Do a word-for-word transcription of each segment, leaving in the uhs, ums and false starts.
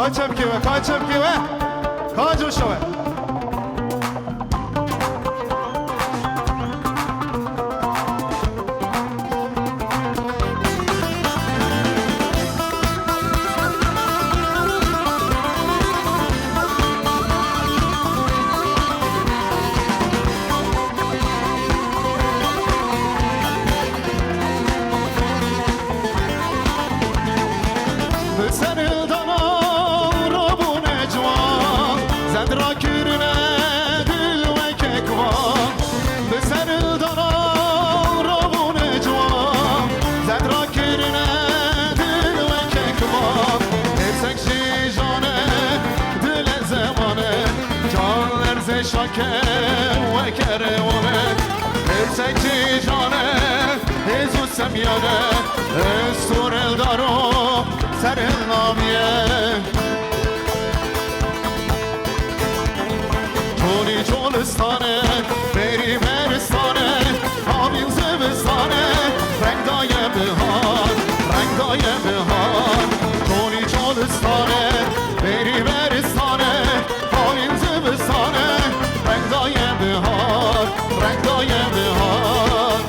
Çepkê we, ka çepkê we, ka coşa we. Bi serhildana rabûne ciwan, zend rakirine dil weke kiwan. Bi serhildana rabûne ciwan, zend rakirine dil weke kiwan. Hêrsek jî jane dile zemane, can lerzê şake weke rewane. Hêrsek jî jane hêz û semiyane, ez tu rildaro serhilnamiye. Çolî çolistane, berî beristane, havîn zivistane, reng daye bihar, reng daye bihar. Çolî çolistane, berî beristane, havîn zivistane, reng daye bihar, reng daye bihar.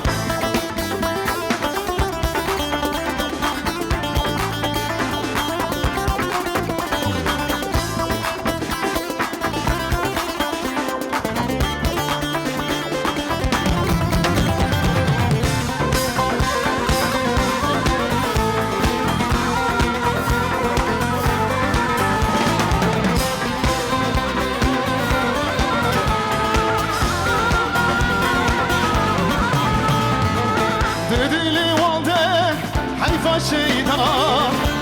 Di dilê wan de heyfa şeyda,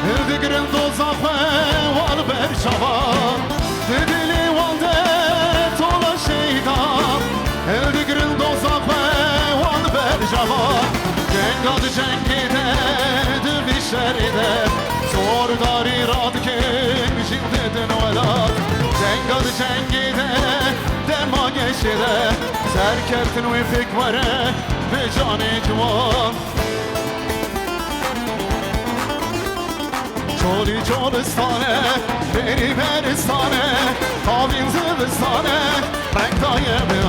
hildigirin doza xwe wan berçava. Di dilê wan de tola şeyda, hildigirin doza xwe wan berçava. Cenga di cengê de, di vî şerê de, zordarî radikin jîn didin welat. Cenga di cengê de, dema geşê de, serkeftin wê fêk were bi canê ciwan. Çolî çolistane, berî beristane, havîn zivistane, reng daye bi